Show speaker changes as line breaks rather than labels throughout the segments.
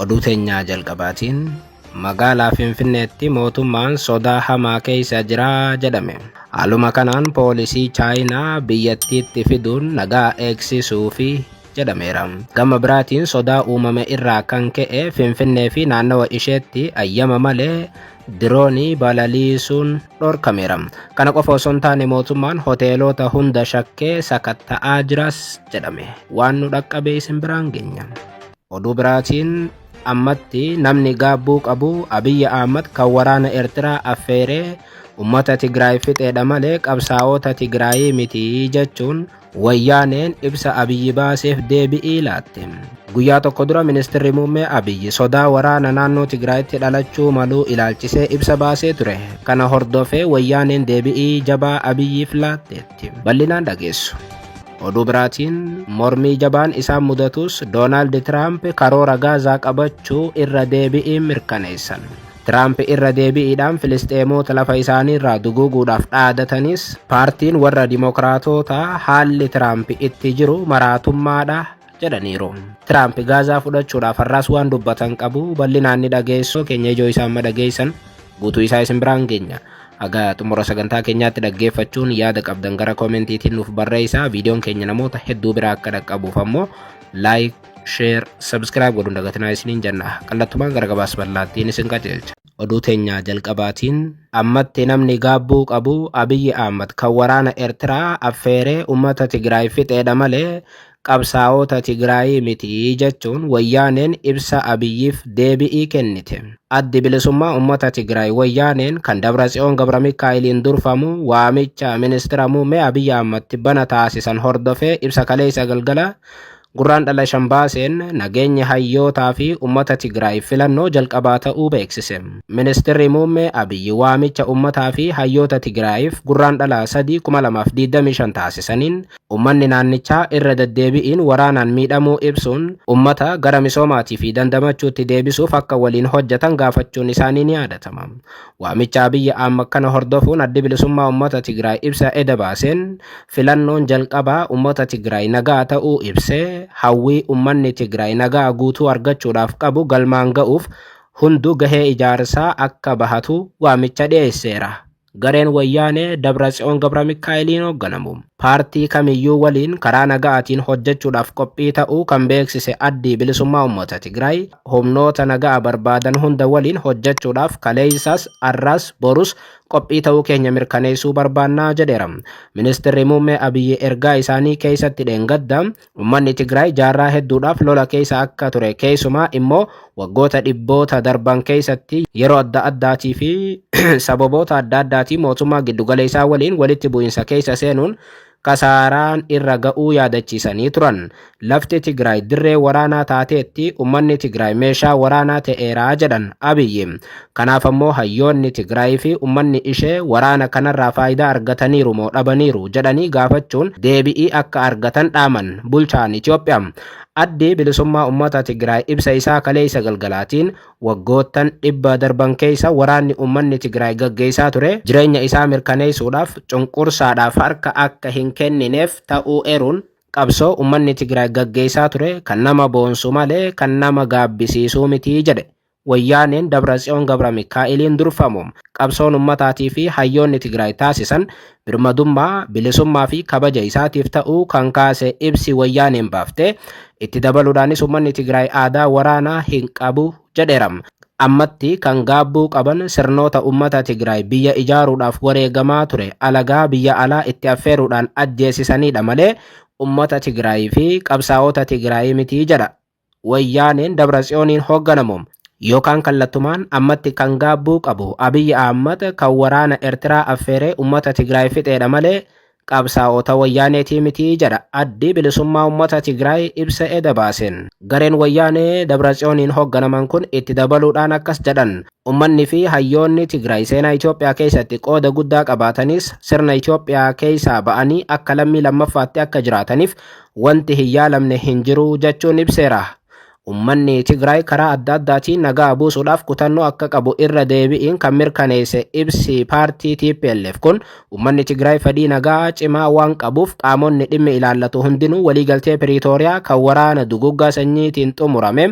Oduu teenyaa jalqabaatiin magaalaa Finfinneetti mootummaan sodaa hamaa keessa jira jedhame. Haaluma kanaan poolisii Chaayinaa biyyattiitti fiduun nagaa eegsisuufi jedhameera. Gama biraatiin sodaa uumame irraa kan ka'e Finfinnee fi naannawa isheetti ayyama malee diroonii balaliisuun dhorkameera. Kana qofa osoo hin taane mootummaan hoteelota hunda shakkee sakatta'aa jiras jedhame. Waan nu dhaqqabe isin biraan geenya. Oduu biraatiin ammatti namni gaabbuu qabu Abiyyi Ahmad kan waraana Eertiraa affeeree ummata Tigraay fixeedha malee qabsaa'ota Tigraayii miti jechuun Wayyaaneen ibsa Abiyyi baaseef deebi'ii laatte. Guyyaa tokko dura ministirri muummee Abiyyi sodaa waraana naannoo Tigraayitti dhalachuu maluu ilaalchisee ibsa baasee ture. Kana hordofee Wayyaaneen deebi'ii jabaa Abiyyiif laatteetti. Bal'inaan dhageessu. Oduu biraatiin mormii jabaan isaan mudatus Doonaald Tiraamp karoora Gaazaa qabachuu irra deebi'iin mirkaneessan. Tiraamp irra deebi'iidhaan Filisxeemoota lafa isaaniirraa duguuguudhaaf dhaadatanis paartiin warra Dimookiraatootaa haalli Tiraamp itti jiru maraatummaadha jedhaniiru. Tiraamp Gaazaa fudhachuudhaaf har'aas waan dubbatan qabu bal'inaan ni dhageessu. Keenya ijoo isaan amma dhageessan guutuu isaa isin biraan geenya. Haga xumura sagantaa keenyaatti dhaggeeffachuun yaada qabdan gara koomentiitiin nuuf barreessaa. Viidiyoon keenya namoota hedduu biraa akka dhaqqabuuf ammoo like, share, subscribe godhuun dagatinaa isiniin jenna. Kallattumaan gara gabaasa bal'aattiin isin qajeelcha. Oduu teenyaa jalqabaatiin ammatti namni gaabbuu qabu Abiyyi Ahmad kan waraana Eertiraa affeeree uummata Tigraay fixeedha malee qabsaa'ota Tigraayii miti jechuun Wayyaaneen ibsa Abiyyiif deebi'ii kennite. Addi bilisummaa uummata Tigraay Wayyaaneen kan Dabratsiyoon Gabramikaa'eliin durfamu waamicha ministira muummee Abiyyi Ahmad tibbana taasisan hordofee ibsa kaleessa galgala Gurraandhala 5 baaseen nageenyi hayyootaa fi uummata Tigraay filannoo jalqabaa ta'uu beeksise. Ministirri muummee Abiyyi waamicha uummataa fi hayyoota Tigraayiif Gurraandhala 3 2025 taasisaniin uummanni naannichaa irra deddeebi'iin waraanaan miidhamuu ibsuun uummata gara misoomaatii fi dandamachuutti deebisuuf akka waliin hojjetan gaafachuun isaanii ni yaadatama. Waamicha Abiyyi Ahmad kana hordofuun Addi Bilisummaa Uummata Tigraay ibsa eda baaseen filannoon jalqabaa uummata Tigraay nagaa ta'uu ibsee hawwii uummanni Tigraay nagaa guutuu argachuudhaaf qabu galmaan ga'uuf hundu gahee ijaarsaa akka bahatu waamicha dhiyeesseera. Gareen Wayyaanee Dabratsiyoon Gabramikaa'eliin hoogganamu paartii kamiyyuu waliin karaa naga'aatiin hojjechuudhaaf qophii ta'uu kan beeksise Addi Bilisummaa Uummata Tigraay humnoota naga'a barbaadan hunda waliin hojjechuudhaaf kaleessas, arras, borus qophii ta'uu keenya mirkaneessuu barbaannaa jedheera. Ministirri muummee Abiyyi ergaa isaanii keessatti dheengadda uummanni Tigraay jaarraa hedduudhaaf lola keessa akka ture, keessumaa immoo waggoota dhibboota darban keessatti yeroo adda addaatii fi sababoota adda addaatiin mootummaa giddugaleessaa waliin walitti bu'insa keessa seenuun kasaaraan irra ga'uu yaadachiisanii turan. Lafti Tigraay dirree waraanaa taateetti, uummanni Tigraay meeshaa waraanaa ta'eeraa jedhan Abiyyi. Kanaaf ammoo hayyoonni Tigraay fi uummanni ishee waraana kanarraa faayidaa argataniiru moo dhabaniiru jedhanii gaafachuun deebi'ii akka argatan dhaaman bulchaan Itoophiyaa. Addi Bilisummaa Uummata Tigraay ibsa isaa kaleessa galgalaatiin waggoottan 100 darban keessa waraanni uummanni Tigraay gaggeessaa ture jireenya isaa mirkaneessuudhaaf cunqursaadhaaf harka akka hin kennineef ta'uu eeruun qabsoo uummanni Tigraay gaggeessaa ture kan nama boonsu malee kan nama gaabbisiisuu miti jedhe. Wayyaaneen Dabratsiyoon Gabramikaa'eliin durfamu qabsoon uummataatii fi hayyoonni Tigraay taasisan birmadummaa, bilisummaa fi kabaja isaatiif ta'uu kan kaase ibsi Wayyaaneen baafte itti dabaluudhaanis uummanni Tigraay aadaa waraanaa hin qabu jedheera. Ammatti kan gaabbuu qaban sirnoota uummata Tigraay biyya ijaaruudhaaf wareegamaa ture alagaa biyya alaa itti affeeruudhaan ajjeesisanidha malee uummata Tigraay fi qabsaa'ota Tigraay miti jedha. Wayyaaneen Dabratsiyooniin hoogganamu. Yookaan kallattumaan ammatti kan gaabbuu qabu Abiyyi Ahmad kan waraana Eertiraa affeeree uummata Tigraay fixeedha malee qabsaa'ota Wayyaaneetii miti jedha Addi Bilisummaa Uummata Tigraay ibsa eda baaseen. Gareen Wayyaanee Dabratsiyooniin hoogganaman kun itti dabaluudhaan akkas jedhan. Uummanni fi hayyoonni Tigraay seenaa Itoophiyaa keessatti qooda guddaa qabaatanis sirna Itoophiyaa keessaa ba'anii akka lammii lammaffaatti akka jiraataniif wanti hin yaalamne hin jiru jechuun ibseera. Uummanni Tigraay karaa adda addaatiin nagaa buusuudhaaf kutannoo akka qabu irra deebi'iin kan mirkaneesse ibsi paartii TPLF kun uummanni Tigraay fedhii nagaa cimaa waan qabuuf qaamonni dhimmi ilaallatu hundinuu waliigaltee Piriitooriyaa kan waraana duguggaa sanyiitiin xumurame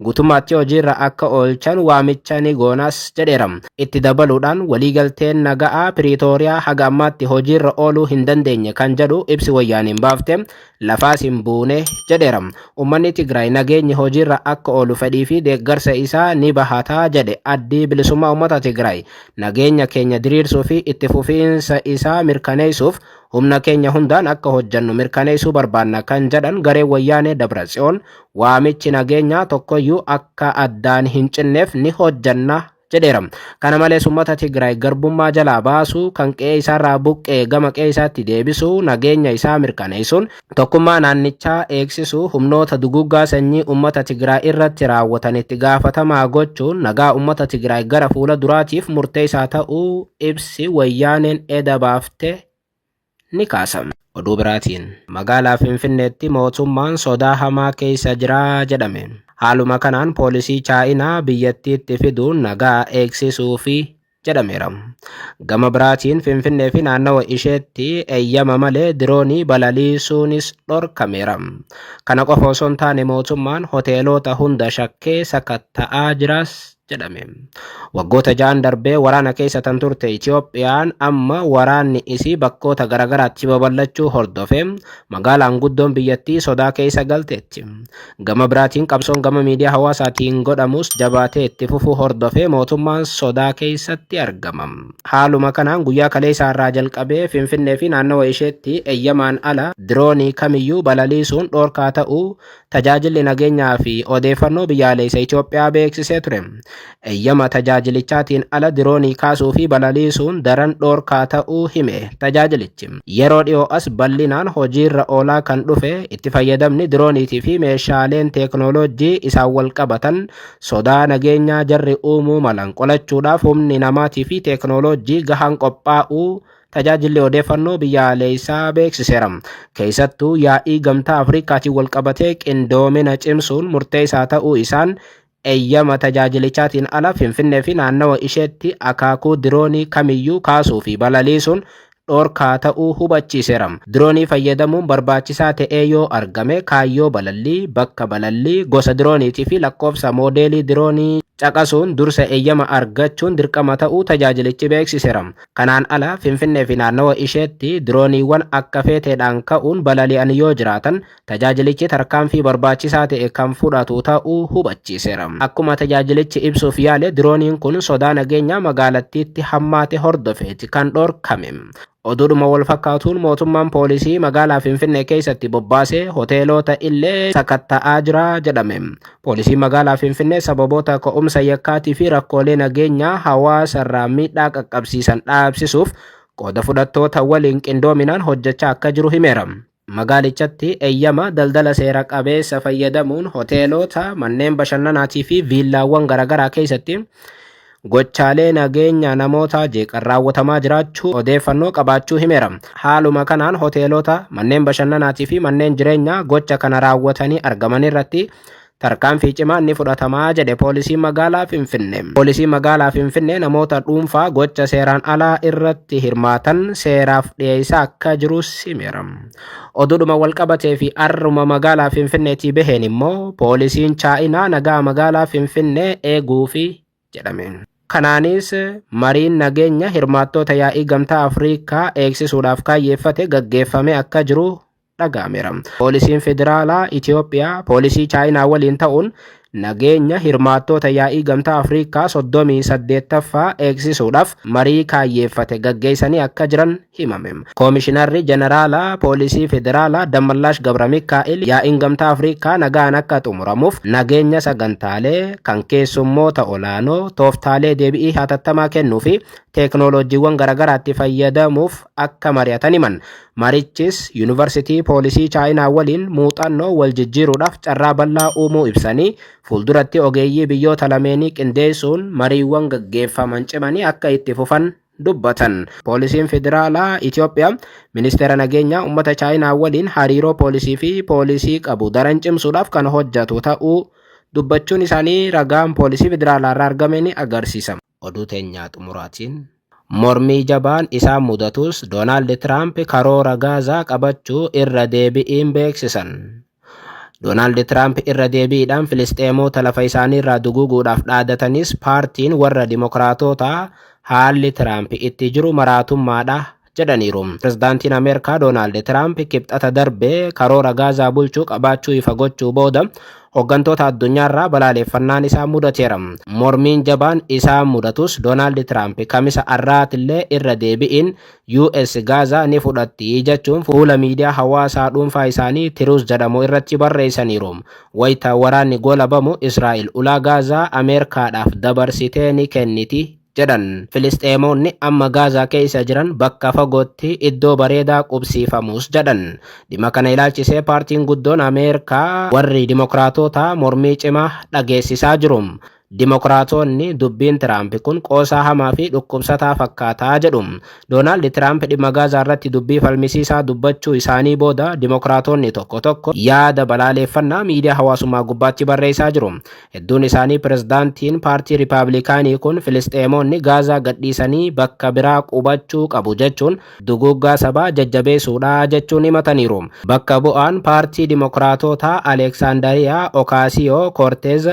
guutummaatti hojiirra akka oolchan waamicha ni goonas jedheera. Itti dabaluudhaan, waliigalteen naga'aa Piriitooriyaa haga ammaatti hojiirra ooluu hin dandeenye kan jedhu ibsi Wayyaaniin baafte lafaas hin buune jedheera. Uummanni Tigraay nageenyi hojiirra akka oolu fedhii fi deeggarsa isaa ni bahataa jedhe Addi Bilisummaa Uummata Tigraay. Nageenya keenya diriirsuu fi itti fufiinsa isaa mirkaneessuuf humna keenya hundaan akka hojjannu mirkaneessuu barbaanna kan jedhan gareen Wayyaanee Dabratsiyoon, waamichi nageenyaa tokkoyyuu akka addaan hin cinneef ni hojjanna jedheera. Kana malees, uummata Tigraay garbummaa jalaa baasuu, kan qe'ee isaarraa buqqee gama qe'ee isaatti deebisuu, nageenya isaa mirkaneessuun, tokkummaa naannichaa eegsisuu, humnoota duguggaa sanyii uummata Tigraay irratti raawwatan itti gaafatamaa gochuun nagaa uummata Tigraay gara fuula duraatiif murteessaa ta'uu ibsi Wayyaaneen eda baafte ni kaasa. Oduu biraatiin, magaalaa Finfinneetti mootummaan sodaa hamaa keessa jira jedhame. Haaluma kanaan poolisii Chaayinaa biyyattiitti fiduun nagaa eegsisuu fi jedhameera. Gama biraatiin, Finfinnee fi naannawa isheetti eeyyama malee diroonii balaliisuunis dhorkameera. Kana qofa osoo hin taane, mootummaan hoteelota hunda shakkee sakatta'aa jiras jedhame. Waggoota 6n darbee waraana keessa tan turte Itiyoophiyaan amma waraanni isii bakkoota garaagaraatti babal'achuu hordofe magaalaan guddoon biyyattii sodaa keessa galteetti. Gama biraatiin, qabsoon gama miidiyaa hawaasaatiin godhamus jabaatee itti fufuu hordofee mootummaan sodaa keessatti argama. Haaluma kanaan, guyyaa kaleessaa irraa jalqabee Finfinnee fi naannawa isheetti eeyyamaan ala diroonii kamiyyuu balaliisuun dhorkaa ta'uu Tajaajilli Nageenyaa fi Odeeffannoo Biyyaalessa Itoophiyaa beeksisee ture. Eeyyama tajaajilichaatiin ala diroonii kaasuu fi balaliisuun daran dhorkaa ta'uu hime tajaajilichi. Yeroo dhiyoo as bal'inaan hojiirra oolaa kan dhufe itti fayyadamni dirooniitii fi meeshaaleen teeknooloojii isaan wal qabatan sodaa nageenyaa jarri uumuu malan qolachuudhaaf humni namaatii fi teeknooloojii gahaan qophaa'uu Tajaajilli Odeeffannoo Biyyaalessaa beeksiseera. Keessattuu yaa'ii Gamtaa Afriikaatiin walqabatee qindoomina cimsuun murteessaa ta'uu isaan, eeyyama tajaajilichaatiin ala Finfinnee fi naannawa isheetti akaakuu diroonii kamiyyuu kaasuu fi balaliisuun dhorkaa ta'uu hubachiiseera. Diroonii fayyadamuun barbaachisaa ta'ee yoo argame, kaayyoo balallii, bakka balallii, gosa dirooniitii fi lakkoofsa moodeelii diroonii caqasuun dursa eeyyama argachuun dirqama ta'uu tajaajilichi beeksiseera. Kanaan ala Finfinnee fi naannawa isheetti dirooniiwwan akka feeteedhaan ka'uun balali'an yoo jiraatan, tajaajilichi tarkaanfii barbaachisaa ta'e kan fudhatu ta'uu hubachiiseera. Akkuma tajaajilichi ibsuuf yaale, dirooniin kun sodaa nageenyaa magaalattiitti hammaate hordofeeti kan dhorkame. Oduudhuma wal fakkaatuun, mootummaan poolisii magaalaa Finfinnee keessatti bobbaasee hoteelota illee sakatta'aa jira jedhame. Poolisiin magaalaa Finfinnee sababoota ka'umsa yakkaatii fi rakkoolee nageenyaa hawaasarraa miidhaa qaqqabsiisan dhaabsisuuf qooda fudhattoota waliin qindoominaan hojjechaa akka jiru himeera. Magaalichatti eeyyama daldala seera qabeessa fayyadamuun hoteelota, manneen bashannanaatii fi viillaawwan garaagaraa keessatti gochaalee nageenya namoota jeeqan raawwatamaa jiraachuu odeeffannoo qabaachuu himeera. Haaluma kanaan hoteelota, manneen bashannanaatii fi manneen jireenyaa gocha kana raawwatanii argaman irratti tarkaanfii cimaan ni fudhatamaa jedhe poolisiin magaalaa Finfinnee. Poolisiin magaalaa Finfinnee namoota dhuunfaa gocha seeraan alaa irratti hirmaatan seeraaf dhiyeessaa akka jirus himeera. Oduudhuma walqabatee fi arruma magaalaa Finfinneetii baheen immoo, poolisiin Chaayinaa nagaa magaalaa Finfinnee eeguufi jedhame. Kanaanis mariin nageenya hirmaattoota yaa'ii Gamtaa Afriikaa eegsisuudhaaf kaayyeeffate gaggeeffamee akka jiru dhaga'ameera. Poolisiin Federaalaa Itiyoophiyaa poolisii Chaayinaa waliin ta'uun nageenya hirmaattoota yaa'ii Gamtaa Afriikaa 38ffaa eegsisuudhaaf marii kaayyeeffate gaggeessanii akka jiran himame. Koomishinarri Jeneraalaa Poolisii Federaalaa Dammallaash Gabra Mikaa'el yaa'iin Gamtaa Afriikaa nagaan akka xumuramuuf nageenya sagantaalee kan keessummoota olaanoo tooftaalee deebi'ii hatattamaa kennuu fi teeknooloojiiwwan garaagaraatti fayyadamuuf akka mari'atan himan. Marichis Yuunivarsiitii Poolisii Chaayinaa waliin muuxannoo wal jijjiiruudhaaf carraa bal'aa uumuu ibsanii, fuulduratti ogeeyyii biyyoota lameenii qindeessuun mariiwwan gaggeeffaman cimanii akka itti fufan dubbatan. Poolisiin Federaalaa Itiyoophiyaa Ministeera Nageenyaa uummata Chaayinaa waliin hariiroo poolisii fi poolisii qabu daran cimsuudhaaf kan hojjetu ta'uu dubbachuun isaanii ragaan poolisii federaalaa irraa argame ni agarsiisa. Oduu teenyaa xumuraatiin, mormii jabaan isaan mudatus Doonaald Tiraamp karoora Gaazaa qabachuu irra deebi'iin beeksisan. Doonaald Tiraamp irra deebiidhaan Filisxeemota lafa isaaniirraa duguuguudhaaf dhaadatanis, paartiin warra Dimokiraatotaa haalli Tiraamp itti jiru maraatummaadha jedhaniiru. Pirezidaantiin Ameerikaa Doonaald Tiraamp Kibxata darbee karoora Gaazaa bulchuu qabaachuu ifa gochuu booda hooggantoota addunyaarraa balaaleffannaan isaa mudateera. Mormiin jabaan isaa mudatus, Doonaald Tiraamp Kamisa arraatillee irra deebi'in US Gaazaa ni fudhatti jechuun fuula miidiyaa hawaasaa dhuunfaa isaanii Truth jedhamu irratti barreessaniiru. Wayita waraanni golabamu Israa'el ulaa Gaazaa Ameerikaadhaaf dabarsitee ni kenniti jedhan. Filisxeemonni amma Gaazaa keessa jiran bakka fagootti iddoo bareedaa qubsiifamus jedhan. Dhimma kana ilaalchisee paartiin guddoon Ameerikaa warri Dimokiraatota mormii cimaa dhageessisaa jiru. Dimokiraatonni dubbiin Tiraamp kun qoosaa hamaa fi dhukkubsataa fakkaataa jedhu. Doonaald Tiraamp dhimma Gaazaa irratti dubbii falmisiisaa dubbachuu isaanii booda Dimokiraatonni tokko tokko yaada balaaleffannaa miidiyaa hawaasummaa gubbaatti barreessaa jiru. Hedduun isaanii pirezidaantiin paartii Riipaablikaanii kun Filisxeemonni Gaazaa gadhiisanii bakka biraa qubachuu qabu jechuun duguuggaa sabaa jajjabeessuudha jechuun himataniiru. Bakka bu'aan paartii Dimokiraatotaa Aleeksaandariyaa Okaasiyoo Koorteez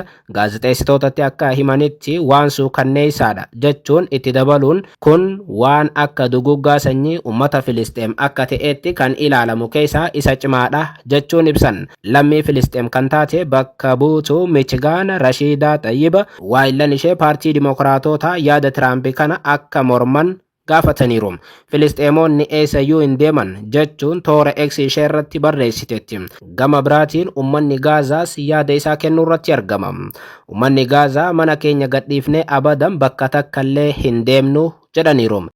gaazexeessitootatti akka himanitti, waan suukanneessaadha jechuun itti dabaluun, kun waan akka duguuggaa sanyii uummata Filisxeem akka ta'etti kan ilaalamu keessaa isa cimaadha jechuun ibsan. Lammii Filisxeem kan taate bakka buutuu Michigaan Rashiidaa Xayyiba waayillan ishee paartii Dimokiraatotaa yaada Tiraamp kana akka morman gaafataniiru. Filisxeemonni eessayyuu hin deeman jechuun toora X ishee irratti barreessiteetti. Gama biraatiin uummanni Gaazaas yaada isaa kennuu irratti argama. Uummanni Gaazaa mana keenya gadhiifnee abadan bakka takka illee hin deemnu jedhaniiru.